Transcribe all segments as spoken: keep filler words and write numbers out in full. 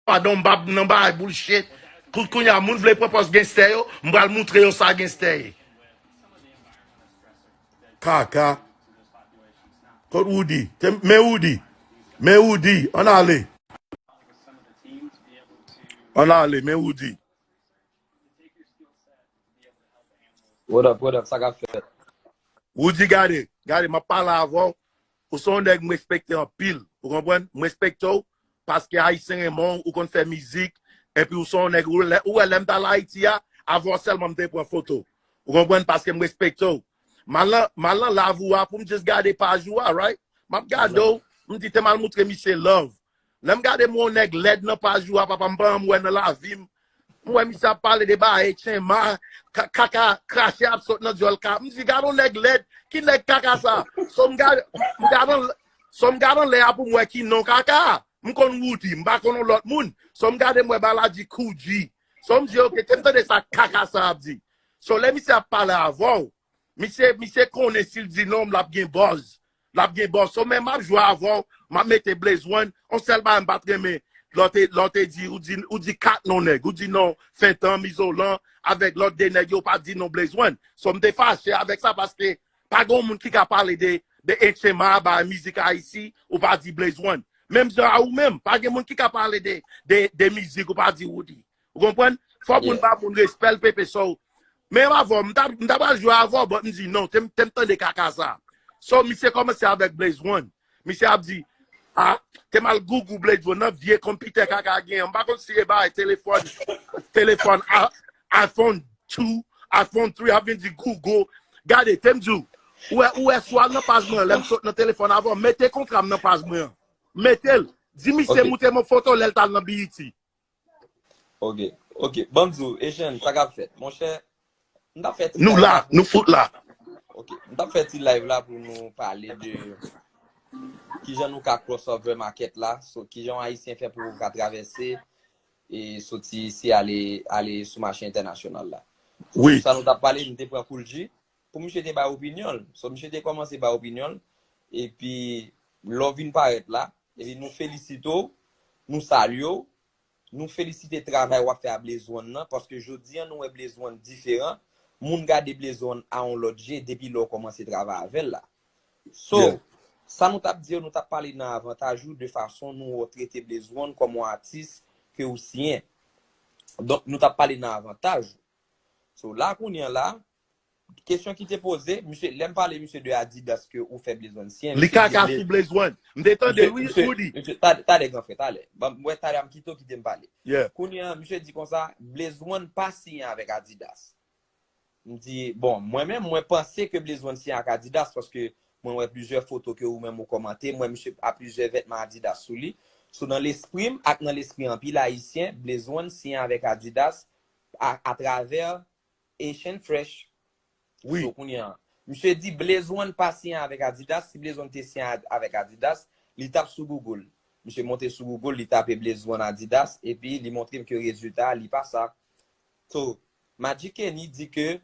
Padon, m p ap nan bagay bullshit. Kou- Kounye a, moun vle pran pòz genstè yo, m pral moutre yo sa genstè ye. Kaka. Kot Woody? Te- Men Woody. Men Woody. Ann ale. Ann ale, men Woody. What up, what up, sa k ap fèt? Woody, gade, gade, m ap pale avè w. Ou se yon nèg m respekte anpil. Ou konprann? M respekte w paske Ayisyen renmen w, ou konn fè mizik. Epi ou se yon nèg, ou wè, ou wè lè m t al Ayiti a, avè w sèlman m te pran foto. Ou konprann? Paske m respekte w. M al nan, m al nan live ou a pou m just gade paj ou a, right? M ap gade w, m di te m al moutre misye love. Lè m gade m wè yon nèg lèd nan paj ou a, papa, m pa janm wè nan lavi m. M wè misye ap pale de bagay, tchenma, ka- kaka, krache ap sot nan dyòl ka. M di, gade yon nèg lèd, ki nèg kaka sa? So m gade, m gade, so m gade anlè a pou m wè ki non kaka. M konn Woody, m pa konn yon lòt moun. So m gade m wè bagay la di Koudji. So m di, ok, te m tande sa kaka sa ap di. So lè misye ap pale avè w, misye, misye konnen si l di non, l ap gen buzz. L ap gen buzz. So men m ap jwe avè w, m ap mete Blaze One. Yon sèl bagay m pa t renmen, lè w te, lè w te di, ou di, ou di kat non nèg, ou di non Fentanm, Izolan, avèk lòt de nèg yo, ou pa di non Blaze One. So m te fache avèk sa paske pa gen yon moun ki ka pale de, de H M A, ba mizik Ayiti, ou pa di Blaze One. Menm jan a ou menm, pa gen moun ki ka pale de, de, de mizik, ou pa di Woody. Ou konprann? Fò moun ba moun respè l, pepe. So, menm avè w, m ta, m ta pral jwe avè w, but m di non, te m, te m tande kaka sa. So, misye kòmanse avèk Blaze One. Misye ap di, ah, te m al googou Blaze One nan vye konpitè kaka gen. M pa konn si e bay telefòn, telefòn a- iPhone two, iPhone three, ap vin di Google. Gade, te m di w, ou wè, ou wè, swa nan paj mwen, lè m sot nan telefòn avè w, mete kontra m nan paj mwen an. Mete l. Di misye moutre m yon foto lè l t al nan B E T. Ok, ok. Ban m di w, Echann, sa k ap fèt? Monchè, m t ap fè ti Nou live la, la pou nou fout la. Ok, m t ap fè ti live la pou nou pale de kijan nou ka crossover market la, so kijan yon Ayisyen fè pou ka travèse e soti isi ale, ale sou mache entènasyonal la. Wi. Sa nou t ap pale, m te pran Koulji pou misye te bay opinyon l. So misye te kòmanse bay opinyon l, epi lè w vin parèt la, epi nou felisite w, nou salye w, nou felisite travay w ap fè a Blaze One nan, paske jodi a nou wè Blaze One diferan, moun gade Blaze One a yon lòt je depi lè w kòmanse travay avè l la. So, Yeah. Sa nou t ap di yo, nou t ap pale nan avantaj ou, de fason nou trete Blaze One kòm yon atis ke ou siyen. Donk, nou t ap pale nan avantaj ou. So, la kounye a la, kesyon ki te poze, misye, lè m pale misye de Adidas ke ou fè Blaze One siyen, Li misye di kaka Blaze sou Blaze One. M te tande, Misye, wi, misye, Woody. Misye, ta- talè, granfrè, talè. Ban m wè talè a m kite w kite m pale. Yeah. Kounye a, misye di konsa, Blaze One pa siyen avèk Adidas. M di, bon, mwen menm, mwen panse ke Blaze One siyen ak Adidas, paske mwen wè plizyè foto ke ou menm ou kòmante, mwen misye a plizyè vètman Adidas sou li. So, nan lespri m ak nan lespri anpil Ayisyen, Blaze One siyen avèk Adidas a, atravè Asian Fresh. Wi. So, kounye a, misye di Blaze One pa siyen avèk Adidas. Si Blaze One te siyen a- avèk Adidas, li t ap sou Google. Misye monte sou Google, li tape Blaze One Adidas, epi li montre m ke rezilta a, li pa sa. So, Magic Kenny di ke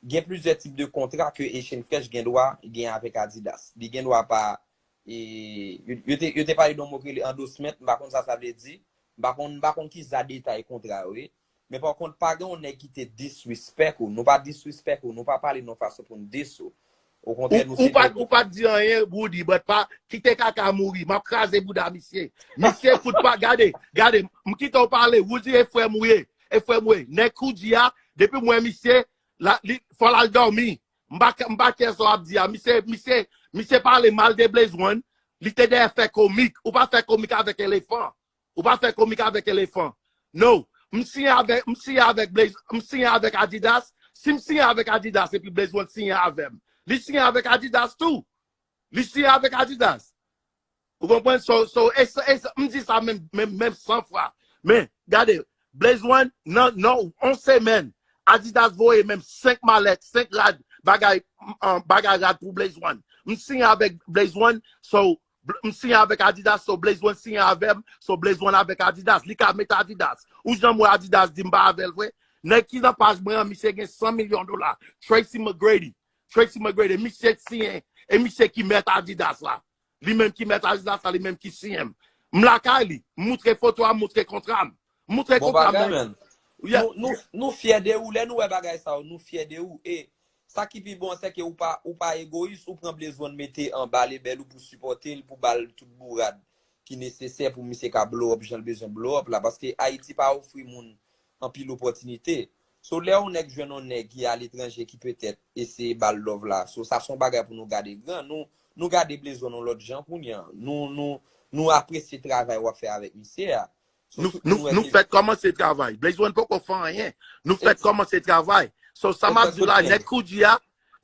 gen plizyè tip de kontra ke Asian Fresh gen dwa gen avèk Adidas. Li gen dwa pa, e, yo, yo te, yo te pale de yon mo ki rele endorsement, m pa konn sa sa vle di. M pa konn, m pa konn ki za detay kontra yo ye. Men pa kont, pa gen yon nèg ki te disrespect ou. Nou pa disrespect ou, nou pa pale nan fason pou n diss ou. Okontrè, Ou, nou ou se pa, nèg ou pa di anyen, Woody, but pa, kite kaka mouri. M ap kraze bouda misye. Misye fout pa, gade, gade, m kite w pale, Woody e frè m ou ye. E frè m ou ye. Nèg Koudji a, depi m wè misye, la, li, fò l al dòmi. M pa, m pa kè sa w ap di a. Misye, misye, misye pale mal de Blaze One. Li te dèyè fè komik. Ou pa fè komik avèk elefan. Ou pa fè komik avèk elefan. No. M siyen avèk, m siyen avèk Blaze, m siyen avèk Adidas. Si m siyen avèk Adidas epi Blaze One siyen avè m, li siyen avèk Adidas tou. Li siyen avèk Adidas. Ou konprann? So, so, e sa, e sa, m di sa menm, menm, menm san fwa. Men, gade, Blaze One, nan, nan, yon semèn, Adidas voye menm senk malèt, senk rad, bagay, um, bagay rad pou Blaze One. M siyen avèk Blaze One, so, Bl- m siyen avèk Adidas, so Blaze One siyen avè m, so Blaze One avèk Adidas. Li ka met Adidas. Ou janm wè Adidas di m pa avè l vre? Nèg ki nan paj mwen an, misye gen san milyon dola. Tracy McGrady. Tracy McGrady, misye siyen, e misye ki mèt Adidas la. Li menm ki mèt Adidas la, li menm ki siyen m. M lakay li. M moutre foto a, m moutre kontra m. M moutre Bon kontra m bagay, nan. Man. Yeah. Nou, nou, nou fyè de ou. Lè nou wè bagay sa yo, nou fyè de ou. E sa ki pi bon, se ke ou pa, ou pa egoyis, ou pran Blaze One mete anba lebèl ou pou sipòte l, pou ba l tout bourad ki nesesè pou misye ka blow up jan l bezwen blow up la. Paske Ayiti pa ofri moun anpil opòtinite. So, lè yon nèg jwenn yon nèg ki aletranje ki petèt eseye ba l love la. So, sa se yon bagay pou nou gade gran. Nou, nou gade Blaze One yon lòt jan kounye a. Nou, nou, nou apresye travay w ap fè avèk misye a. So, Nou, tout moun nou, wè nou se fèk kòmanse travay. Blaze One poko fè anyen. Nou fèk Ex- kòmanse travay. So, sa m ap di w la, Exactly. Nèg Koudji a,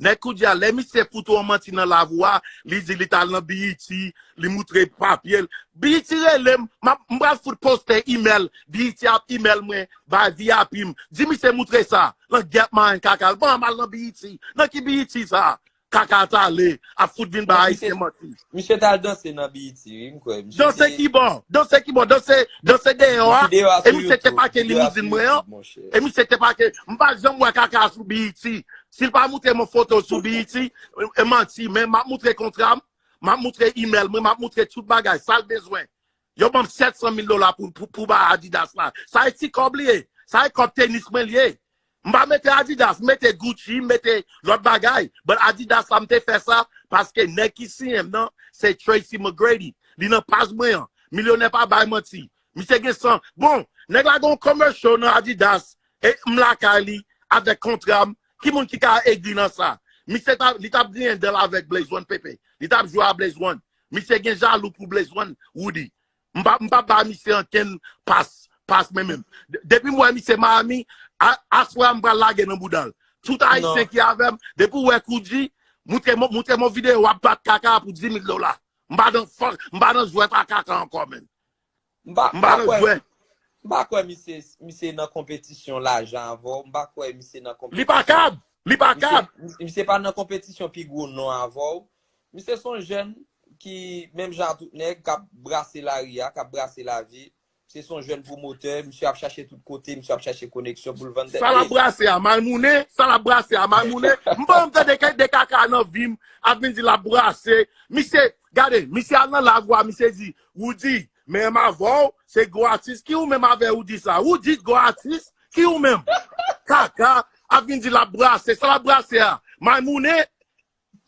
Nèg Koudji a, lè misye fout ou yon manti nan lavi w a, li di li t al nan B E T, li moutre papye l. B E T rele m, m ap- m pral fout poste email, B E T ap email mwen, bay V I P m. Di misye moutre sa, nan gèp marenn kaka l. Bon, m al nan B E T. Nan ki B E T sa? Kaka t ale, ap fout vin bay Non, Ayisyen misye, manti. Misye t al danse nan B E T, wi, m kwè. Misye Danse te, ki bò? Danse ki bò? Danse, danse deyò a? videyo a E sou misye te YouTube. pake Videyo a limizin sou mwen an? YouTube, monchè. E misye te pake, m pa janm wè kaka sou B E T. Si l pa moutre m yon foto sou B E T, e manti, men m ap moutre kontra m, m ap moutre email mwen, m ap moutre tout bagay, sa l bezwen. Yo ban m sèt san mil dola pou, pou, pou bay Adidas la. Sa e ti kòb li ye. Sa e kòb tenis mwen li ye. M pa mete Adidas, m mete Gucci, m mete lòt bagay. But Adidas la, m te fè sa paske nèg ki siyen m nan, se Tracy McGrady. Li nan paj mwen an. Milyonè pa bay manti. Misye gen san. Bon, nèg la gen yon commercial nan Adidas. E m lakay li, avèk kontra m. Ki moun ki ka egri nan sa? Misye t ap, li t ap griyen dan l avèk Blaze One Pepe. Li t ap jwe a Blaze One. Misye gen jalou pou Blaze One, Woody. M pa, m pa ba misye ankenn pas, pas menm menm. De- Depi m wè misye Miami, a- aswè a m pral lage nan bouda l. Tout Ayisyen Non. Ki avè m, depi w wè Koudji, moutre m, moutre m yon videyo w ap bat kaka pou dis mil dola. M pa nan fòk, m pa nan jwèt a kaka ankò, menm. M pa, M m pa pa nan kwè, jwèt. M pa kwè misye, misye nan konpetisyon lajan avè w. M pa kwè misye nan Li pa konpetisyon. kab, li pa Misye, kab. misye pa nan konpetisyon pi gwo non avè w. Misye se yon jèn ki, menm jan ak tout nèg, k ap brase lari a, k ap brase lavi. Misye se yon jèn pwomotè, misye ap chache tout kote, misye ap chache koneksyon pou l vann tèt Sa l ap li. Brase a, Malmounen, sa l ap brase a, Malmounen. M pa janm tande ke de kaka nan vi m, ap vin di l ap brase. Misye, gade, misye al nan lavi a, misye di, Woody, menm avè w, se gwo atis. Ki ou menm avè Woody sa? Woody gwo atis? Ki ou menm? Kaka, ap vin di l ap brase, sa l ap brase a? Malmounen,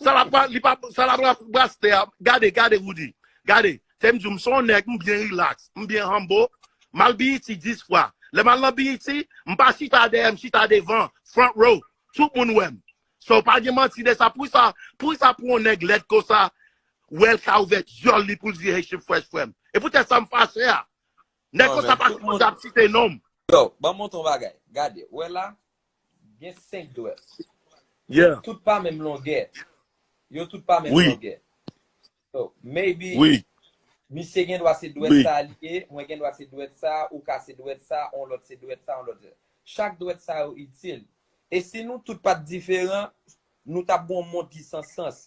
sa l ap, li pa, sa l ap brase a? Gade, gade, Woody. Gade, te m di w, m se yon nèg, m byen relax, m byen humble. M al B E T dis fwa. Lè m al nan B E T, m pa chita dèyè, m chita devan, front row. Tout moun wè m. So, pa gen manti de sa. Pou sa, pou sa, pou yon nèg lèd konsa, wè l ka ouvè dyòl li pou l di Haitian Fresh, frè m. E poutèt sa m fache a. Nèg Non, konsa men pa tout sipoze moun, ap site non m. Yo, ban m montre yon bagay. Gade, wè la, gen senk dwèt. Yeah. Tout pa menm longè. Yo tout pa menm Wi. Longè. So, maybe, Wi. Misye gen dwa se dwèt Wi. Sa li ye, mwen gen dwa se dwèt sa, ou ka se dwèt sa, on lòt se dwèt sa, on lòt se. Chak dwèt sa yo itil. E si nou tout pa t diferan, nou t ap gon mond ki san sans.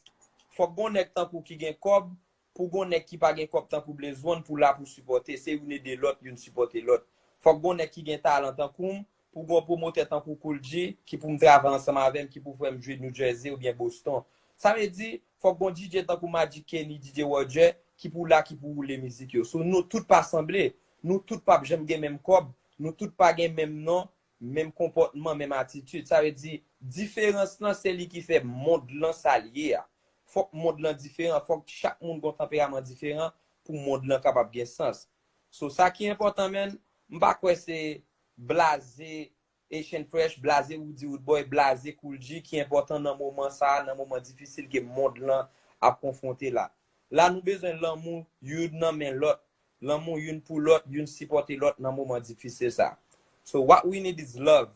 Fòk gon nèg tankou ki gen kòb, pou gon nèg ki pa gen kòb tankou Blaze One pou la pou sipòte. Se youn ede lòt, youn sipòte lòt. Fòk gon nèg ki gen talan tankou m, pou gon pwomotè tankou Kool G, ki pou m travay ansanm avè m, ki pou fè m jwe New Jersey oubyen Boston. Sa vle di, fòk gon D J tankou Magic Kenny, D J Roger, ki pou la, ki pou woule mizik yo. So, nou tout pa sanble, nou tout p ap janm gen menm kòb, nou tout pa gen menm non, menm konpòtman, menm atitid. Sa vle di, diferans lan, se li ki fè mond lan sa l ye a. Fòk mond lan diferan, fòk chak moun gon tanperaman diferan pou mond lan kapab gen sans. So, sa ki enpòtan, menn, m pa kwè se blaze Haitian Fresh, blaze Woody Woodboy, blaze Kool G ki enpòtan nan moman sa a, nan moman difisil ke mond lan ap konfwonte la. La, nou bezwen lanmou youn nan men lòt, lanmou youn pou lòt, youn sipòte lòt nan moman difisil sa. So, what we need is love.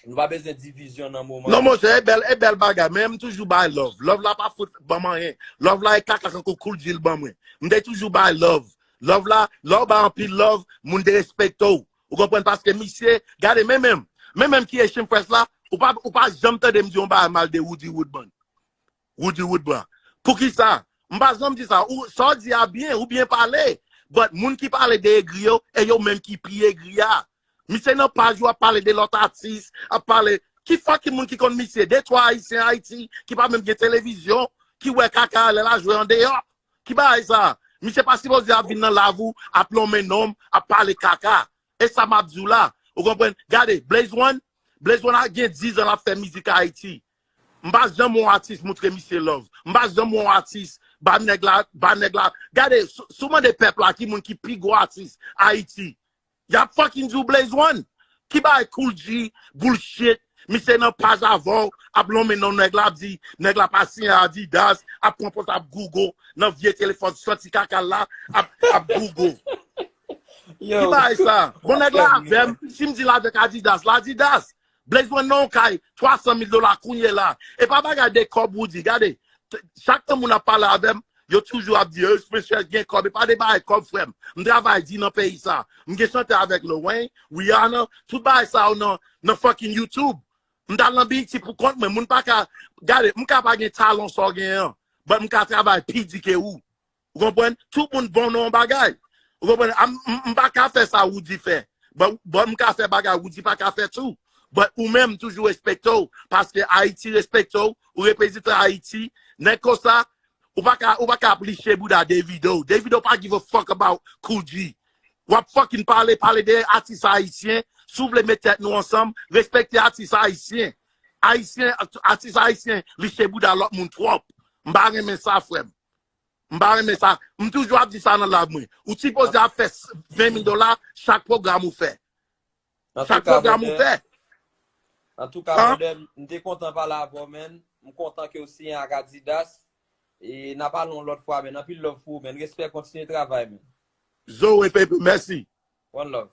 Nou pa bezwen divizyon nan moman. Non, monchè, e bèl, e bèl bagay, men m toujou bay love. Love la pa fout ban m anyen. Love la e kaka kankou Kool G l ban mwen. M te toujou bay love. Love la, lè w bay anpil love, moun derespekte w. Ou konprann? Paske misye, gade, men menm, men menm ki Haitian Fresh la, ou pa, ou pa janm tande m di yon bagay mal de Woody Woodman. Woody Woodman. Poukisa? M pa janm di sa. Ou, sa w di a byen, ou byen pale. But moun ki pale de egri yo, e yo menm ki pi egri a. Misye nan paj yo ap pale de lòt atis, ap pale. Ki fòk ki moun ki konn misye? De twa Ayisyen Ayiti ki pa menm gen televizyon, ki wè kaka lè l a jwe andeyò. Ki bagay sa? Misye pa sipoze ap vin nan lavi w, ap lonmen non m, ap pale kaka. E sa m ap di w la. Ou konprann? Gade, Blaze One, Blaze One a gen diz an l ap fè mizik Ayiti. M pa janm wè yon atis moutre misye love. M pa janm wè yon atis ba nèg la, ba nèg la. Gade, si, si w mande pèp la ki moun ki pi gwo atis Ayiti, y ap fucking di w Blaze One. Ki bagay Kool G, bullshit, misye nan paj avè w, ap lonmen non nèg la, ap di, nèg la pa siyen Adidas, ap pran pòt ap Google, nan vye telefòn santi kaka l la, ap, ap Google. Ki bagay sa? Bon, nèg la avè m, si m di l avèk Adidas, l Adidas. Blaze One nan yon kay, twa san mil dola kounye la. E pa bagay de kòb Roody, gade. T- Chak tan moun ap pale avè m, yo toujou ap di, "Eh, Spencer gen kòb." E pa de bagay kòb, frè m. M travay di nan peyi sa. M gen chante avèk Lil Wayne, Rihanna, tout bagay sa yo nan, nan fucking YouTube. M t al nan B E T pou kont mwen. Moun pa ka, gade, m ka pa gen talan sa w genyen an, but m ka travay pi di ke ou. Ou konprann? Tout moun bon nan yon bagay. Ou konprann? M, m, m pa ka fè sa Roody fè. But, but m ka fè bagay Roody pa ka fè tou. But ou menm, m toujou respekte w. Paske Ayiti respekte w. Ou reprezante Ayiti. Nèg konsa, ou pa ka, ou pa ka ap liche bouda Davido. Davido pa give a fuck about Kool G. W ap fucking pale, pale de atis ayisyen. Si w vle met tèt nou ansanm, respekte atis ayisyen. Ayisyen, atis ayisyen, liche bouda lòt moun twòp. M pa renmen sa, frè m. M pa renmen sa. M toujou ap di sa nan lav mwen. Ou sipoze ap fè ven mil dola chak pwogram ou fè. Chak pwogram ou fè. Antouka, brother, m te kontan pale avè w, man. M kontan ke w siyen ak Adidas. E n a pale yon lòt fwa, man. Anpil love pou ou, man. Respè, kontinye travay, man. Zoe, baby, mèsi. One love.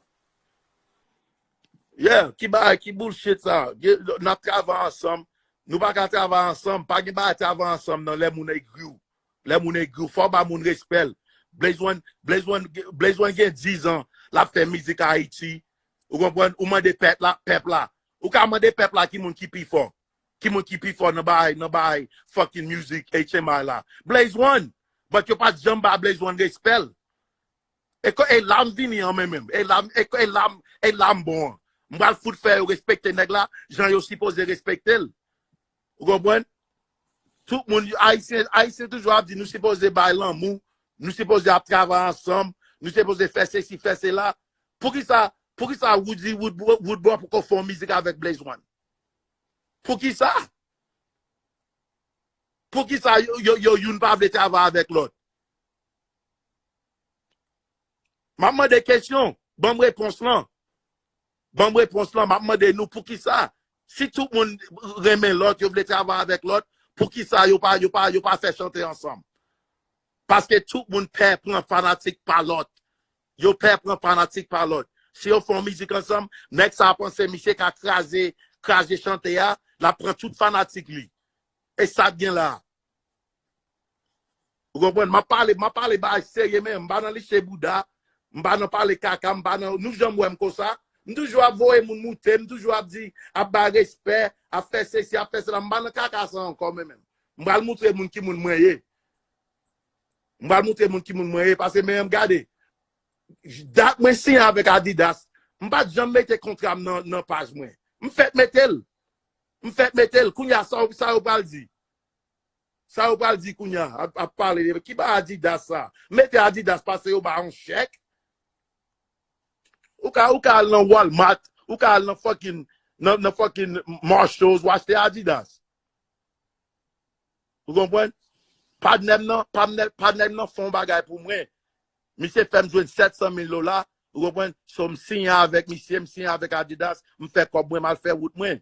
Yeah, ki bagay, ki bullshit sa? N ap travay ansanm. Nou pa ka travay ansanm. Pa gen bagay travay ansanm nan lè moun egri w. Lè moun egri w, fò w ba moun respè l. Blaze One, Blaze One, Blaze One gen diz an, l ap fè mizik Ayiti. Ou konprann? Ou mande pèp la, pèp la. Ou ka mande pèp la ki moun ki pi fò. Ki moun ki pi fò nan bay, nan bay fucking music H M I la. Blaze One. But yo pa t janm ba Blaze One respè l. E ko e la m vini an men menm. E la e ko e la m e la m bon an. M pral fout fè yo respekte nèg la jan yo sipoze respekte l. Ou konprann? Tout moun, Ayisyen, Ayisyen toujou ap di nou sipoze bay lanmou, nou sipoze ap travay ansanm, nou sipoze fè sesi, fè sela. Poukisa, poukisa Roody Woodbro poko fè yon mizik avèk Blaze One? Poukisa? Poukisa yo, yo, yo youn pa vle travay avèk lòt? M ap mande kesyon, ban m repons lan. Ban m repons lan, m ap mande nou poukisa, si tout moun renmen lòt, yo vle travay avèk lòt, poukisa yo pa, yo pa, yo pa fè chante ansanm? Paske tout moun pè pran fanatik pa lòt. Yo pè pran fanatik pa lòt. Si yo fè yon mizik ansanm, nèg sa a panse misye ka kraze, kraze chante a, l ap pran tout fanatik li. E sa k gen la. Ou konprann? M ap pale, m ap pale bagay serye, men m pa nan liche bouda, m pa nan pale kaka, m pa nan, nou janm wè m konsa. M toujou ap voye moun moute, m toujou ap di, ap bay respè, ap fè sesi, ap fè sela. M pa nan kaka sa ankò, men menm. M pral moutre moun ki moun mwen ye. M pral moutre moun ki moun mwen ye, paske men m gade. Dat mwen siyen avèk Adidas, m pa t janm mete kontra m nan, nan paj mwen. M fèk mete l. M fèk mete l. Kounye a, sa, sa yo pral di? Sa yo pral di kounye a? Ap, ap pale de ki ba Adidas sa? Mete Adidas pase yo ba yon chèk. Ou ka, ou ka al nan Walmart, ou ka al nan fucking, nan, nan fucking Marshalls, w achte Adidas. Ou konprann? Patnè m nan, patnè, patnè m nan fè yon bagay pou mwen. Misye fè m jwenn sèt san mil dola. Ou konprann? So, m siyen avèk misye, m siyen avèk Adidas, m fè kòb mwen, m al fè wout mwen.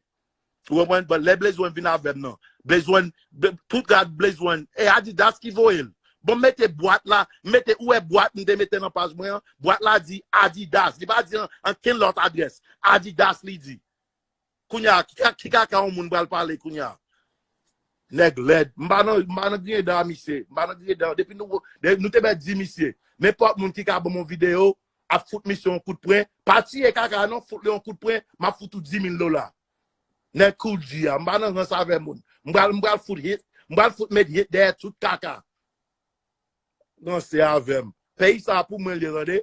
Ou konprann? But lè Blaze One vin avè m nan. Blaze One, tout rad Blaze One, e Adidas ki voye l. Bon, m mete bwat la, m mete, ou wè bwat m te mete nan paj mwen an? Bwat la di Adidas. Li pa di an, ankenn lòt adrès. Adidas li di. Kounye a, ki, ki kaka yon moun pral pale kounye a? Nèg lèd. M pa nan, m pa nan griyen dan a misye. M pa nan griyen dan. Depi nou, de, nou te mèt di misye. Nenpòt moun ki ka ban m yon videyo, ap fout misye yon kout pwen. Pa tiye kaka non, fout li yon kout pwen, m ap fout ou di mil dola. Nèg Kool G a, m pa nan rans avè moun. M pral, m pral fout hit, m pral fout met hit dèyè tout kaka. Ranse avè m. Peyi sa a pou mwen l ye, tande.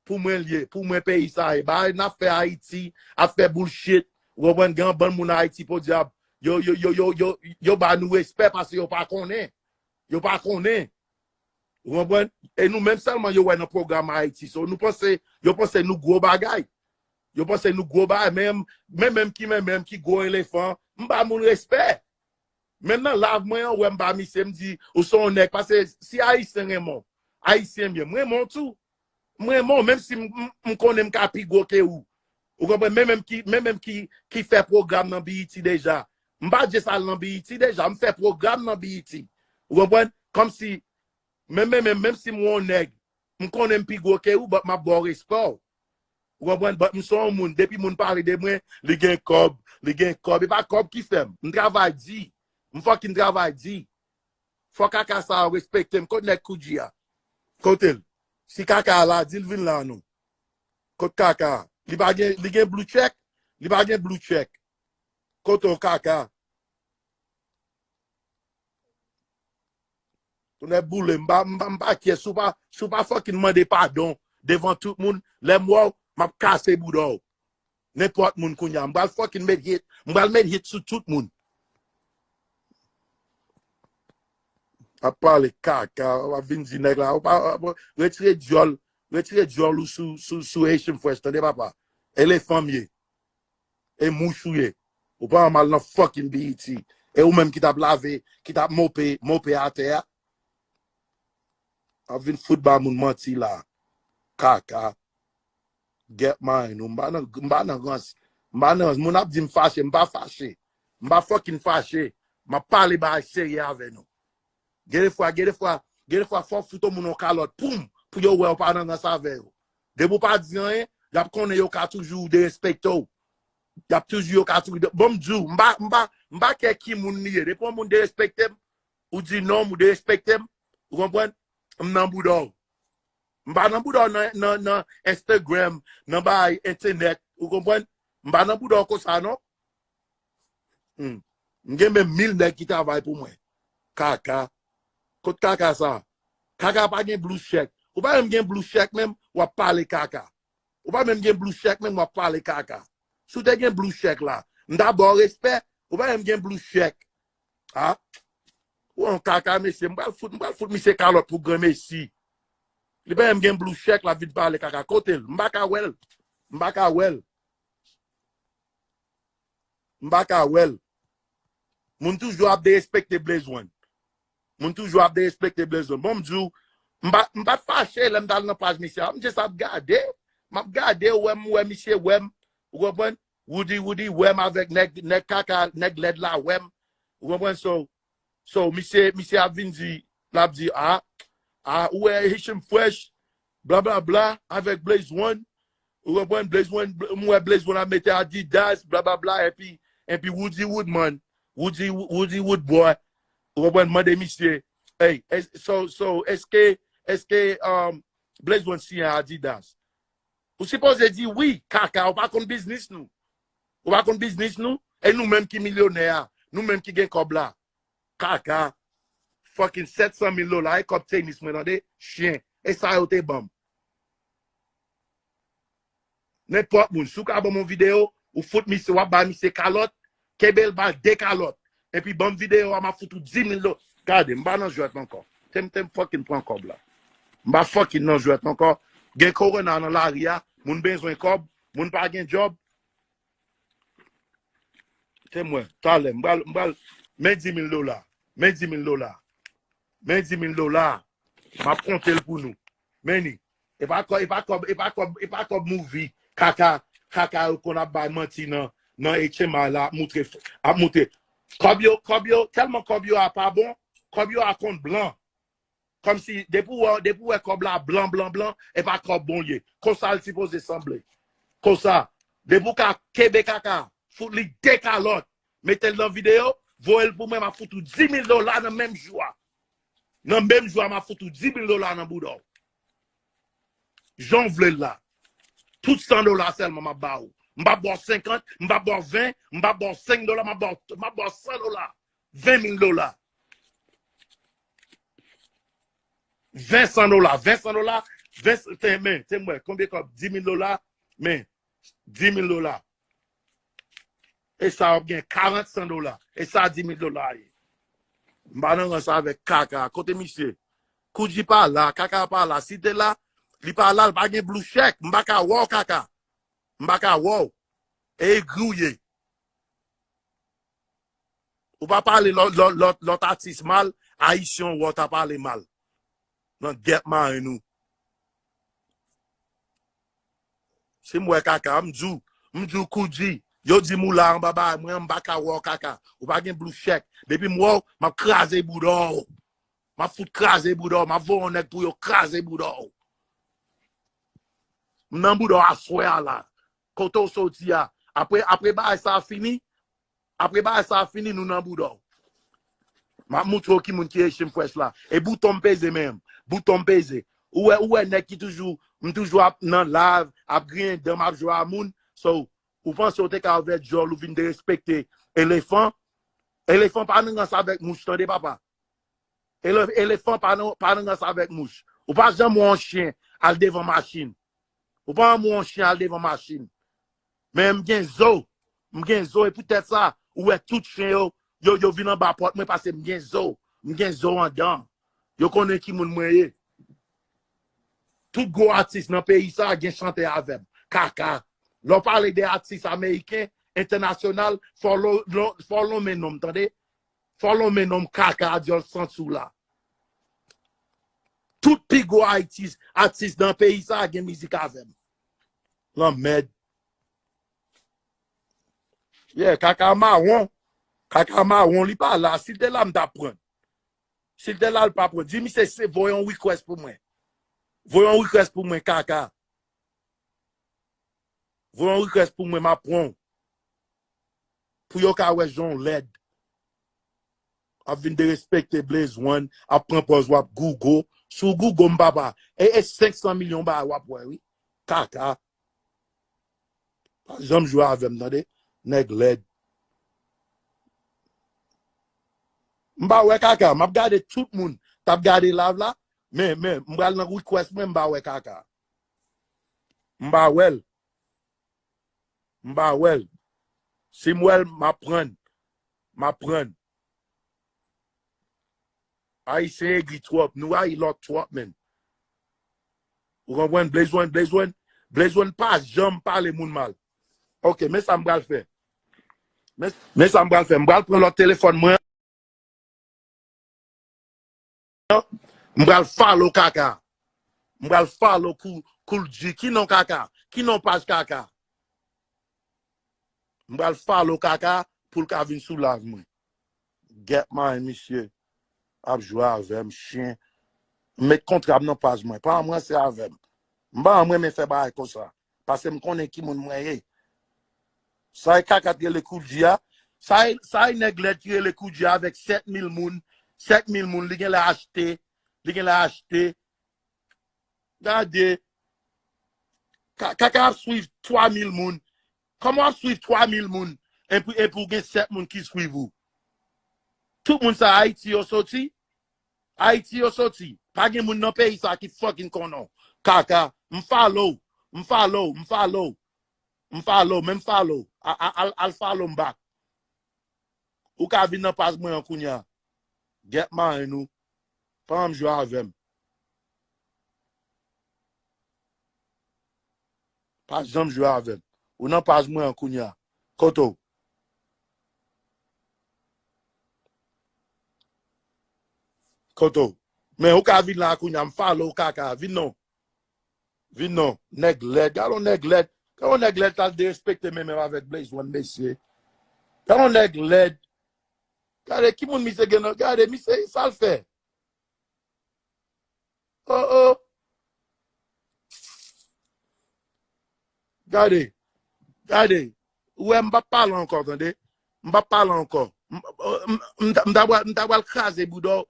Pou mwen l ye, pou mwen peyi sa a ye. Bagay n ap fè Ayiti, ap fè bullshit. Ou konprann, gen yon bann moun Ayiti, podyab, yo, yo, yo, yo, yo, yo ba nou respè paske yo pa konnen. Yo pa konnen. Ou konprann? E nou menm sèlman yo wè nan pwogram Ayiti. So, nou panse, yo panse nou gwo bagay. Yo panse nou gwo bagay. Men, men menm ki men menm ki gwo elefan, m ba moun respè. Menm nan live mwen an, wè m ba misye, m di, ou se yon nèg. Paske si Ayisyen renmen w, Ayisyen m ye, m renmen w tou. M renmen w, menm si m, m, m konnen m ka pi gwo ke ou. Ou konprann? Men menm ki, men menm ki, ki fè pwogram nan B E T deja. M pa just al nan B E T deja, m fè pwogram nan B E T. Ou konprann? Kòmsi, men, men, men, menm si m yon nèg, m konnen m pi gwo ke ou, but m ap ba w respè w. Ou konprann? But m se yon moun, depi moun pale de mwen, li gen kòb, li gen kòb. E pa kòb ki fè m. M travay di. M fucking travay di. Fò kaka sa yo respekte m. Kot nèg Koudji a? Kote l? Si kaka a la, di l vin la non. Kot kaka a? Li pa gen, li gen blue check? Li pa gen blue check. Kote w kaka? Tonnè boule, m pa, m pa, m pa kyè, si w pa, si w pa fucking mande padon devan tout moun, lè m wè w, m ap kase bouda w. Nenpòt moun kounye a. M pral fucking met hit. M pral met hit sou tout moun. Ap pale kaka, w ap vin di nèg la, ou pa, ou pa, retire dyòl, retire dyòl ou sou, sou, sou Haitian Fresh, tande papa? Elefan m ye. E mouch ou ye. Ou pa mal nan fucking B E T. E ou menm ki t ap lave, ki t ap mope, mope atè a. Ap vin fout ba moun manti la. Kaka. Get mine. M pa nan, m pa nan rans. M pa nan rans. Moun ap di m fache, m pa fache. M pa fucking fache. M ap pale bagay serye avè nou. Gen de fwa, gen de fwa, gen de fwa fò w fout yon moun yon kalòt, poum, pou yo wè w pa nan rans avè yo. Depi w pa di anyen, y ap konnen yo ka toujou derespekte w. Y ap toujou, yo ka toujou, bon, m di w, m pa, m pa, m pa kè ki moun li ye. Depi yon moun derespekte m, ou di non m, ou derespekte m, ou konprann? M nan bouda w. M pa nan bouda w nan, nan, nan Instagram, nan bay entènèt, ou konprann? M pa nan bouda w konsa, non. Hmm. M gen menm mil nèg ki travay pou mwen. Kaka. Kot kaka sa? Kaka pa gen blue check. Ou pa menm gen blue check menm, w ap pale kaka. Ou pa menm gen blue check menm, w ap pale kaka. Si w te gen blue check la, m ta ba w respè, ou pa menm gen blue check. Ha? Ou yon kaka, mesye, m pral fout, m pral fout misye kalòt pou granmesi. Li pa menm gen blue check, l ap vin pale kaka. Kote l? M pa ka wè l. M pa ka wè l. M pa ka wè l. Moun toujou ap derespekte Blaze One. Moun toujou ap derespekte Blaze One. Bon, m di w, m pa, m pa t fache lè m t al nan paj misye a. M just ap gade. M ap gade, wè m, wè misye, wè m. Ou konprann? Woody, Woody, wè m avèk nèg, nèg kaka, nèg lèd la, wè m. Ou konprann? So, so, misye, misye ap vin di, l ap di, a, a, ou wè Haitian Fresh, blablabla, avèk Blaze One. Ou konprann? Blaze One, m wè Blaze One ap mete Adidas, blablabla, epi, epi Woody Woodman, Woody, Woody Woodboy. Ou konprann? Mande misye, hey, es-, so, so, èske, èske, um, Blaze One siyen Adidas? Ou sipoze di wi, kaka, ou pa konn biznis nou. Ou pa konn biznis nou? E nou menm ki milyonè a, nou menm ki gen kòb la. Kaka. Fucking sèt san mil dola, e kòb tenis mwen, tande? Chyen. E sa yo te ban m. Nenpòt moun, si w ka ban m yon videyo, ou fout misye, w ap ba misye kalòt, kenbe l ba de kalòt. Epi ban m videyo a, m ap fout ou di mil dola. Gade, m pa nan jwèt ankò. Te m, te m fucking pran kòb la. M pa fucking nan jwèt ankò. Gen kowona nan lari a, moun bezwen kòb, moun pa gen djòb. Te m wè, talè, m pral, m pral, men di mil dola. Men di mil dola. Men di mil dola. M ap konte l pou nou. Men li. E pa kòb, e pa kòb, e pa kòb, e pa kòb movie. Kaka, kaka yo konn ap bay manti nan, nan H M I la, ap moutre, ap moutre. Kòb yo, kòb yo, tèlman kòb yo a pa bon, kòb yo a konn blan. Kòmsi, depi w wè, depi w wè kòb la blan, blan, blan, e pa kòb bon l ye. Konsa l sipoze sanble. Konsa, depi w ka kenbe kaka, fout li de kalòt, mete l nan videyo, voye l pou mwen, m ap fout ou di mil dola nan menm jou a. Nan menm jou a, m ap fout ou di mil dola nan bouda w. Jan w vle l la. Tout san dola sèlman m ap ba ou. M p ap ba w senkant, m p ap ba w ven, m p ap ba w senk dola, m ap ba w, m ap ba w san dola. Ven mil dola. Ven san dola, ven san dola, ven, te, men, te m wè, konbyen kòb? Di mil dola, men, di mil dola. E sa w ap gen karant san dola. E sa di mil dola ye. M pa nan rans avèk kaka. Kote misye? Koudji pa la, Kaka pa la. Si te la, li pa la, li pa gen blue check. M pa ka wè w, Kaka. M pa ka wè w. E egri w ye. Ou pa pale lòt, lòt, lòt, lòt atis mal, Ayisyen w wè w ta pale mal. Nan gèp marenn ou. Si m wè Kaka, m di w, m di w Koudji, yo di m ou la anba bagay mwen, m pa ka wè w Kaka. Ou pa gen blue check. Depi m wè w, m ap kraze bouda w. M ap fout kraze bouda w. M ap voye yon nèg pou yo kraze bouda w. M nan bouda w aswè a la. Kote w soti a. Apre, apre bagay sa a fini, apre bagay sa a fini, nou nan bouda w. M ap moutre w ki moun ki Haitian Fresh la. E bouton m peze menm. Bouton m peze. Ou wè, ou wè nèg ki toujou, m toujou ap nan live, ap griyen dan, m ap jwe a moun. So, ou panse w te ka ouvè djòl, ou vin derespekte elefan? Elefan pa nan rans avèk mouch, tande, papa. Ele-, elefan pa nan, pa nan rans avèk mouch. Ou pa janm wè yon chen al devan machin. Ou pa janm wè yon chen al devan machin. Men m gen zo. M gen zo, e poutèt sa, ou wè tout chen yo, yo, yo vin anba pòt mwen, paske m gen zo. M gen zo anndan. Yo konnen ki moun mwen ye. Tout gwo atis nan peyi sa a gen chante avè m. Kaka. Lè w pale de atis ameriken, entènasyonal, fò w lo-, lo-, fò w lonmen non m, tande? Fò w lonmen non m, Kaka, dyòl santi w la. Tout pi gwo atis, atis nan peyi sa a gen mizik avè m. Lanmèd. Yeah, Kaka mawon. Kaka mawon, li pa la. Si l te la, m t ap pran l. Si l te la, l pa pran l. Di misye se voye yon request pou mwen. Voye yon request pou mwen, Kaka. Voye yon request pou mwen, m ap pran w. Pou yo ka wè jan w lèd. Ap vin derespekte Blaze One, ap pran pòz w ap gougo. Si w gougo m, papa, e, e senk san milyon bagay w ap wè, wi. Kaka. Pa janm jwe avè m, tande? Nèg lèd. M pa wè Kaka. M ap gade tout moun t ap gade live la. Men, men, m pral nan request mwen, m pa wè Kaka. M pa wè l. M pa wè l. Si m wè l, m ap pran l. M ap pran l. Ayisyen egri twòp. Nou rayi lòt twòp, menn. Ou konprann? Blaze One, Blaze One, Blaze One pa janm pale moun mal. Ok, men sa m pral fè. Men, men sa m pral fè. M pral pran lòt telefòn mwen. M pral follow Kaka. M pral follow Kou-, Koul G. Ki non Kaka? Ki non paj Kaka? M pral follow Kaka pou l ka vin sou live mwen. Gèt marenn misye ap jwe avè m, chen. M met kontra m nan paj mwen. Pa ranse avè m. M pa renmen fè bagay konsa. Paske m konnen ki moun mwen ye. Sa e Kaka t rele Koul G a. Sa e, sa e nèg lèd ki rele Koul G a avèk sèt mil moun. Sèt mil moun, li genlè achte. Li genlè achte. Gade. Ka-, Kaka ap swiv twa mil moun. Kòman w ap swiv twa mil moun? Epi, epi w gen sèt moun ki swiv ou. Tout moun sa Ayiti yo soti. Ayiti yo soti. Pa gen moun nan peyi sa ki fucking konnen w. Kaka, m follow, m follow, m follow, m follow, men m follow. A, a, al, al follow m back. Ou ka vin nan paj mwen an kounye a. Gèt marenn ou. Pa janm jwe avè m. Pa janm jwe avè m. Ou nan paj mwen an kounye a. Kote w? Kote w? Men ou ka vin la kounye a, m follow w Kaka. Vin non. Vin non. Nèg lèd. Gade yon nèg lèd. Gade yon nèg lèd t al derespekte men menm avèk Blaze One, mesye. Gade yon nèg lèd. Gade ki moun misye gen nan. Gade misye, sa l fè. Oh, oh. Gade. Gade. Ou wè, m p ap pale ankò, tande. M p ap pale ankò. M, m, m, m ta, m ta pral, m ta pral kraze bouda w.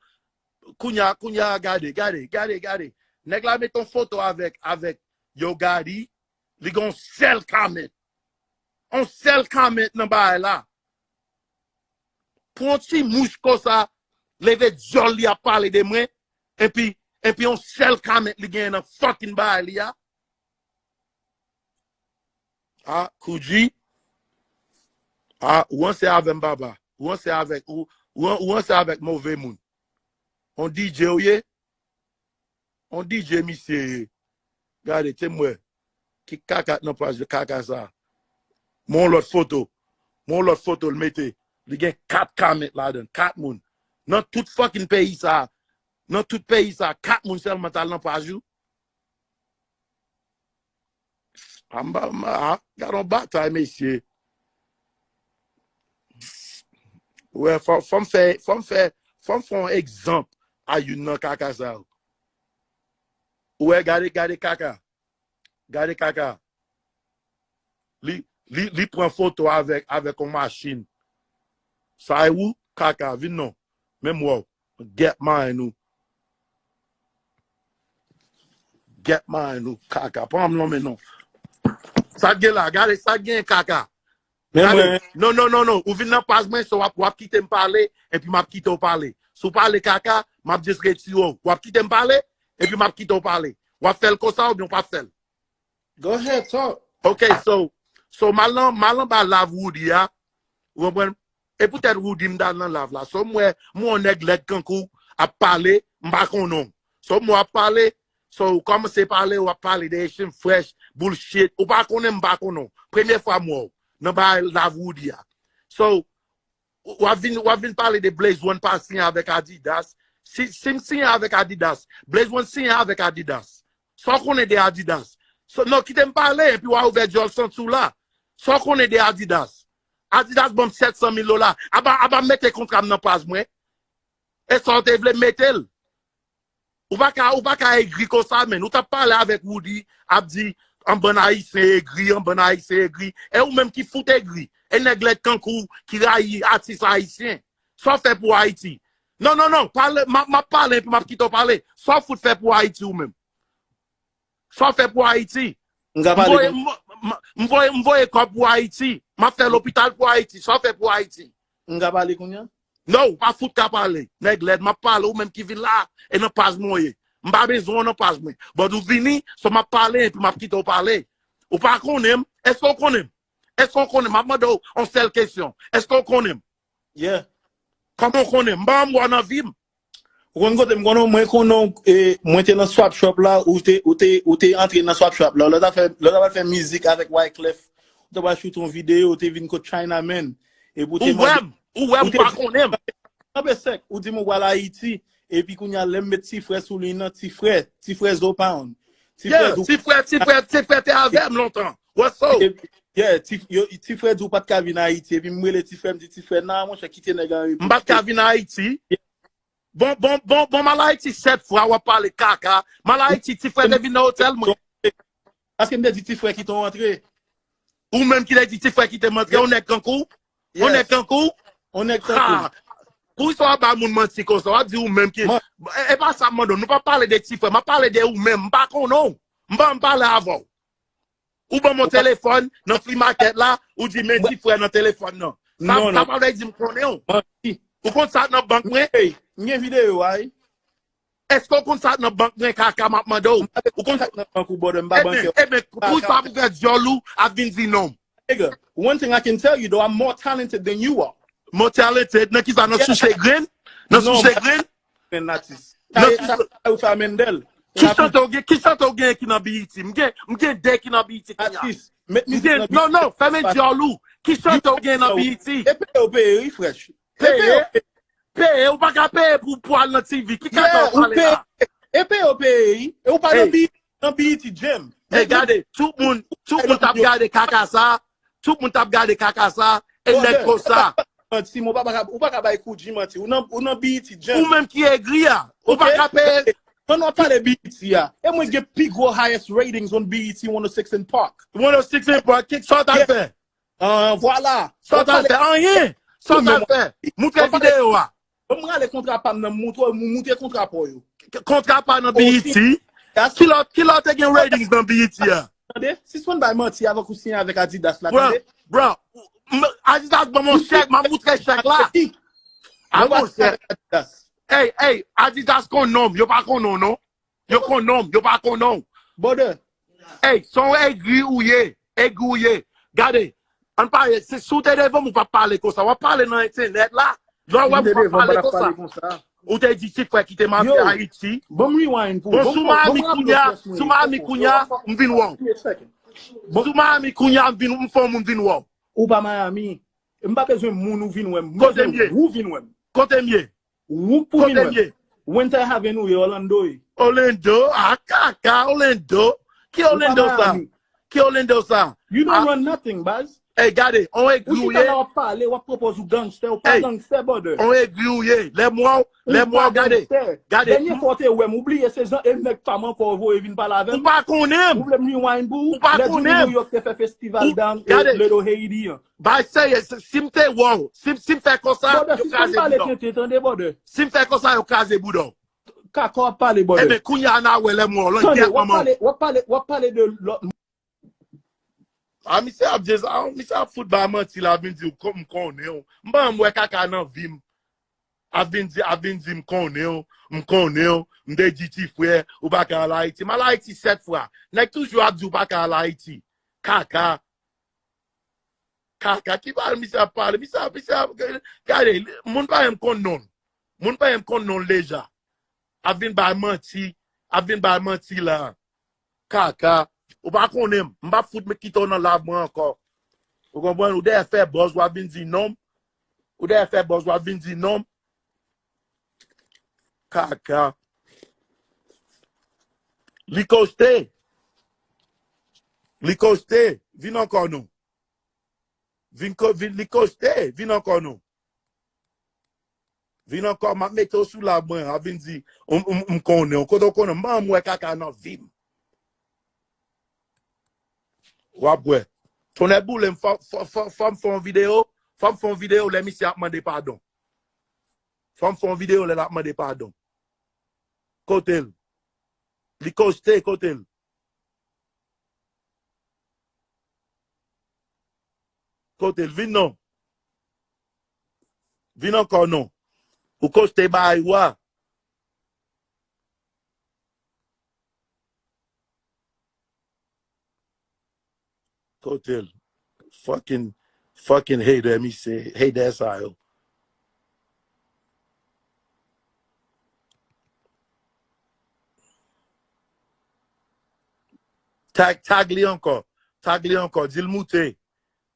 Kounye a, kounye a, gade, gade, gade, gade. Nèg la met yon foto avèk, avèk Yo Gotti. Li gen yon sèl comment. Yon sèl comment nan bagay la. Pou yon ti mouch konsa, leve dyòl li ap pale de mwen, epi, epi yon sèl comment li genyen nan fucking bagay li a. A, Koudji. A, ou ranse avè m, papa. Ou ranse avèk, ou, ou, ou ranse avèk move moun. On D J ou ye? On D J misye ye. Gade, te m wè. Ki kaka k nan paj kaka sa. Mwen yon lòt foto. Mwen yon lòt foto l mete. Li gen kat comment ladan. Kat moun. Nan tout fucking peyi sa. Nan tout peyi sa. Kat moun sèlman t al nan paj ou. Amba, amba, gade yon batay, mesye. Wè, fò, fò m fè, fò m fè, fò m fè yon egzanp a youn nan kaka sa yo. Ou wè, gade, gade kaka. Gade kaka. Li, li, li pran foto avèk, avèk yon machin. Sa e ou, kaka, vin non. Menm wè w. Get mine ou. Get mine ou, kaka. Pran m non, men non. Sa gen la, gade, sa gen kaka. Men Gade, mwen, non, non, non, non. Ou vin nan paj mwen, so w ap, w ap kite m pale, epi m ap kite w pale. Si w pale kaka, m ap just retire w. W ap kite m pale, epi m ap kite w pale. W ap fè l konsa oubyen w p ap fè l? Go ahead, talk. Ok, so, so m al nan, m al anba live Roody a. Ou konprann? E poutèt Roody m t al nan live la. So m wè, m wè yon nèg lèd kankou ap pale, m pa konnen w. So m wè w ap pale, so ou kòmanse pale, w ap pale de Haitian Fresh, bullshit. Ou pa konnen m, m pa konnen w. Premye fwa m wè w nan bay live Roody a. So, w ap vin, w ap vin pale de Blaze One pa siyen avèk Adidas. Si, si m siyen avèk Adidas, Blaze One siyen avèk Adidas. Sa w konnen de Adidas? So, non, kite m pale, epi w a ouvè djòl santi w la. Sa w konnen de Adidas? Adidas ban m sèt san mil dola. Aba, aba mete kontra m nan paj mwen. E sa w te vle mete l? Ou pa ka, ou pa ka egri konsa, menn. Ou t ap pale avèk Roody, ap di, an bann Ayisyen egri, an bann Ayisyen egri. E ou menm ki fout egri. E nèg lèd kankou w ki rayi atis ayisyen. Sa w fè pou Ayiti? Non, non, non. Pale, m ap, m ap pale, epi m ap kite w pale. Sa w fout fè pou Ayiti ou menm? Sa w fè pou Ayiti? M ka M pale voye, kounye m, m, m voye, m voye kòb pou Ayiti. M ap fè lopital pou Ayiti. Sa w fè pou Ayiti? M ka pale kounye a? Non, ou pa fout ka pale. Nèg lèd, m ap pale, ou menm ki vin la, e nan paj mwen w ye. M pa bezwen w nan paj mwen. But ou vini, so m ap pale, epi m ap kite w pale. Ou pa konnen m? Èske w konnen m? Èske w konnen m? M ap mande w yon sèl kesyon. Èske w konnen m? Yeah. Kòman w konnen m? M pa janm wè w nan vi m. Ou konn kote m konnen w? Mwen konnen w, e, mwen te nan Swap Shop la, ou te, ou te, ou te antre nan Swap Shop la. Lè w t ap fè, lè w t ap fè mizik avèk Wyclef, ou te pral choute yon videyo, ou te vin kot China Man. Epi ou te Ou wè mande, m, ou wè m, ou ou te pa di, konnen m. Kanpe sèk, ou di m ou pral Ayiti, epi kounye a lè m met ti frè sou liy nan, ti frè, ti frè Zo Pound. Ti frè Yeah, Zo ti frè, ti frè, ti frè te avè m lontan. What's up? Epi, yeah, ti, yo, ti frè di w pa t ka vin Ayiti, epi m rele ti frè, m di, "Ti frè, nan, monchè, kite nèg an repo." M pa t ka vin Ayiti. Bon, bon, bon, bon, m al Ayiti sèt fwa, w ap pale kaka. M al Ayiti, ti frè te vin nan otèl mwen. Paske m te di ti frè kite w antre. Ou menm ki te di ti frè kite m antre, yon nèg kankou w? Yon nèg Yes. kankou w? Yon nèg kankou Ha! m. Poukisa w ap ba moun manti konsa? W ap di ou menm ki Man, E, e pa sa m mande w. Nou pa pale de ti frè. M ap pale de ou menm. M pa konnen w. M pa janm pale avè w. Ou ban m yon ou pa telefòn nan flea market la, ou di men Bra- ti frè nan telefòn nan. Sa, Non, sa non. pa vle di m konnen w. Manti. Ou konn sa k nan bank mwen? Hey, m gen videyo a, wi. Èske w konn sa k nan bank mwen, kaka, m ap mande w? M pa Ou konn sa k nan bank ou, brother, m pa Ebyen, bankè. ebyen, Kaka. poukisa w ap ouvè dyòl ou, ap vin di non m? Nigga, one thing I can tell you though, I'm more talented than you are. More talented? Nan kisa? Nan Yeah. souse grenn? Nan Non, souse grenn? Grenn atis. Nan Sa, souse sa, sa ou fè a Mendel. Ki chante w gen, ki chante w gen ki nan B E T? M gen, m gen de ki nan B E T kounye a. Atis. Met M mizik gen, nan non, non, fèmen dyòl ou. Ki chante w gen nan B E T? E peye w peye, wi, fresh. E peye w Peye? peye. Peye, ou pa ka peye pou, pou al nan T V. Ki kaka Yeah, w ou pale peye. la? E peye w peye, wi. E ou pa nan Hey. B E T, nan B E T Jam. Hey, Met, met gade, tout moun, tout Hey, moun t ap yo. gade kaka sa, tout moun t ap gade kaka sa, e nèg Brother, konsa. Manti, men ou pa, pa ka, ou pa ka bay Koudji manti. Ou nan, ou nan B E T Jam. Ou menm ki egri a, ou pa Ok? ka peye. Mwen nou ap pale B E T a. E mwen gen pi gwo highest ratings on B E T one oh six and Park. One oh six and Park, ki sa w t al Yeah. fè? Ah, vwala. Sa w t al fè? Anyen. Sa w t al fè? Moutre videyo a. Ban m rale kontra pa m nan, moutre, mou-, moutre kontra pa w yo. K-, kontra pa nan Osi, B E T? Ki lè, ki lè w te gen ratings nan B E T a? Tande? Sispann bay manti avèk ou siyen avèk Adidas la, Bro, tande? bro, m-, Adidas ban m yon chèk, m ap moutre chèk la. A Mwen pa monchè. siyen avèk Adidas. Ey, ey, Adidas konn non m, yo pa konn non, non. Yo konn non m, yo pa konn non w. Brother. Ey, se yon egri ou ye, egri ou ye. Gade, ann pale, se si w te devan m, ou p ap pale konsa. W ap pale nan entènèt la, lè w wè m, ou p ap pale konsa. Ou te di ti frè ki te mande Ayiti. Bon, sou Miami kounye a, sou Miami kounye a, m vin wè w. Sou Miami kounye a, m vin, m fè yon moun vin wè w. Ou pa Miami. M pa bezwen moun ou vin wè m. M bezwen ou vin wè m. Kote m ye? Ou pou vin wè m. Winter Haven ou ye, Orlando ye. Orlando, a kaka, Orlando. Ki Orlando sa? Ki Orlando sa? You don't run nothing, baz. Ey, gade, on egri ou ye. Ou chita la w ap pale, w ap pwopoze ou gangstè, ou pa gangstè, brother. On egri ou ye. Lè m wè w, lè m wè w, gade. Gade. Dènye fwa w te wè m, ou bliye se jan e nèg pa m ankò ou voye vin pale avè m. Ou pa konnen m. Ou vle m rewind pou ou? Ou pa konnen m. Lè Jimmy New York te fè festival down e Little Haiti an. Bay serye, si, si m te wè w, si, si m fè konsa, yo kraze bouda w. Brother, sispann pale tenten, tande, brother. Si m fè konsa, yo kraze bouda w. Kaka w ap pale, brother. Ebyen, kounye a n a wè lè m wè w, lan gyèt manman w. W ap pale, w ap pale de lòt. A, misye ap di sa, misye ap fout bay manti la, vin di w, m konnen w. M pa janm wè kaka nan vi m. Ap vin di, ap vin di, m konnen w, m konnen w, m te di ti frè, ou pa ka al Ayiti. M al Ayiti sèt fwa. Nèg toujou ap di w pa ka al Ayiti. Kaka. Kaka, ki pale misye ap pale? Misye ap, misye ap, gade, moun pa menm konn non l. Moun pa menm konn non l deja. Ap vin bay manti, ap vin bay manti la. Kaka, ou pa konnen m. M p ap fout kite w nan live mwen ankò. Ou konprann? Ou dèyè fè buzz, w ap vin di non m. Ou dèyè fè buzz, w ap vin di non m. Kaka. Li koste. Li koste. Vin ankò non. Vin ko-, vin, li koste. Vin ankò non. Vin ankò, m ap mete w sou live mwen, ap vin di, m, m, m konnen w. Kote w konnen m? M pa janm wè kaka nan vi m. W ap wè. Tonnè boule m, fò, fò, fò, fò m fè yon videyo, fò m fè yon videyo lè misye ap mande padon. Fò m fè yon videyo lè l ap mande padon. Kote l? Li koste, kote l? Kote l? Vin non. Vin ankò non. Ou koste bay ou a. Kote l? Fucking, fucking hater, misye. Hater sa yo. Tag, tag li ankò. Tag li ankò. Di l moute.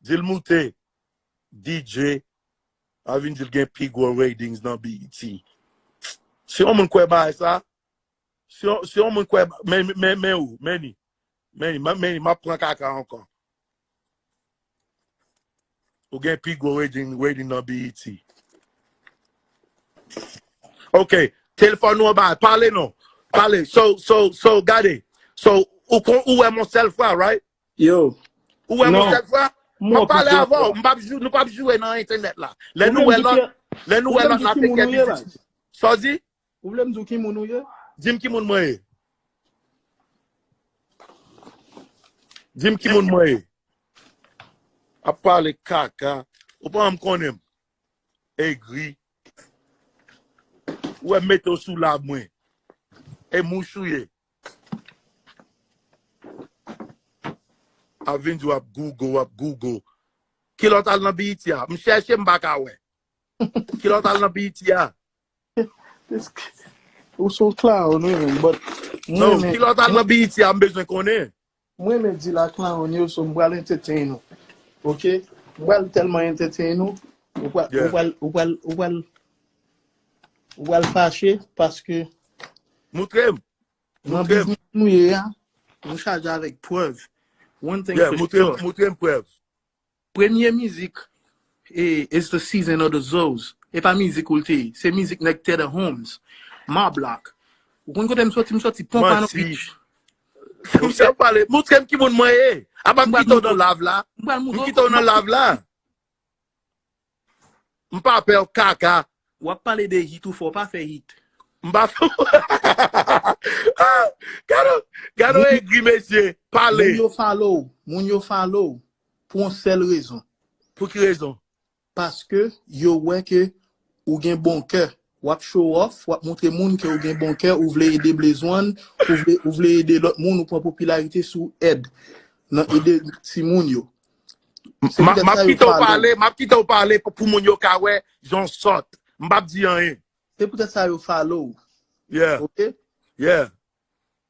Di l moute. D J. A vin di l gen pi gwo ratings nan B E T. Si yon moun kwè bagay sa, si yon, si yon moun kwè, men, men, men ou, men ni. Men ni, men ni, m ap pran kaka ankò. Ou gen pi gwo rating, rating nan B E T. Ok, telefòn nou anba, pale non. Pale, so, so, so, gade. So, ou kon, ou wè m yon sèl fwa, right? Yo. Ou wè m yon sèl fwa? M ap pale avè w, m p ap jou-, nou p ap joure nan entènèt la. Lè nou wè lòt, lè nou wè lòt la te kè biznis. Sa w di? Ou vle m di w ki moun ou ye? Di m ki moun mwen ye. Di m ki moun mwen ye. Ap pale kaka. Ou pa janm konnen m. Egri. Ou wè m mete w sou live mwen. E mouch ou ye. Ap vin di w ap Google, w ap Google. Kilè w t al nan B E T a? M chèche, m pa ka wè. Kilè w t al nan B E T a? Ou se yon clown, wi, men, but mwen, non, men, kilè w t al nan B E T a, m bezwen konnen. Mwen, men, di la clown yo, so m pral entertain ou. Ok? M pral tèlman entertain ou, ou pral, ou pral, ou pral, ou pral, ou pral fache, paske moutre m. Nan biznis nou ye a, nou chaje avèk prèv. One thing for sure. Moutre m prèv. Premye mizik, e, It's the Season of the Zoes. E pa mizik ou l te ye. Se mizik nèg Teddy Holmes, Ma Block. Ou konn kote m soti? M soti Pompano Beach. Misye ap pale, moutre m ki moun mwen ye. Apa m kite w nan live la. M kite w nan live la. M pa pè w kaka. W ap pale de hit ou fè w pa fè hit. M pa fè. Ah, gade, gade egri mesye, pale. Moun yo follow w, moun yo follow w pou yon sèl rezon. Pou ki rezon? Paske yo wè ke ou gen bon kè. W ap show off, w ap montre moun ke ou gen bon kè, ou vle ede Blaze One, ou vle, ou vle ede lòt moun, ou pran popilarite sou èd. Nan ede timoun yo. M ap kite w pale, m ap kite w pale pou, pou moun yo ka wè jan w sòt. M p ap di anyen. Se poutèt sa yo follow. Yeah, Ok? Yeah.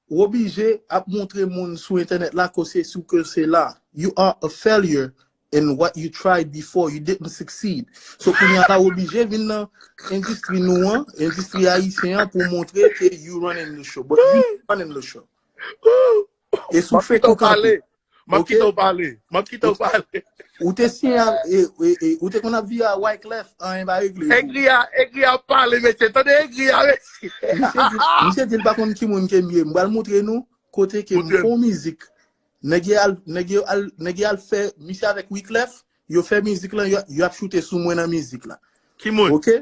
Ou oblije ap montre moun sou entènèt la ke se sou ke se la. You are a failure in what you tried before. You didn't succeed. So kounye a la ou oblije vin nan endistri nou an, endistri ayisyen an pou montre ke you running the show. But you running the show. E sou M ap fake kite ou w pale. kanpe. M ap Ok? Kite w pale. M ap kite w pale. Ou te siyen a, e, e, e, ou te konn ap viv a Wyclef, anyen pa regle. Egri a, egri a pale, mesye. Tande egri a, mesye. Misye di, misye di l pa konn ki moun ke m ye. M pral montre nou kote ke m Montre. Fè yon mizik. Nèg yo al, nèg yo al, nèg yo al fè misye avèk Wyclef, yo fè mizik lan, yo, yo ap choute sou mwen nan mizik la. Ki moun? Ok?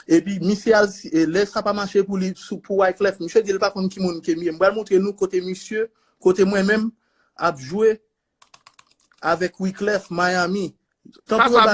Epi misye al, e, lè sa pa mache pou li, sou, pou Wyclef, misye di l pa konn ki moun ke m ye. M pral montre nou kote misye, kote mwen menm, ap jwe avèk Wyclef Miami. Sa sa vle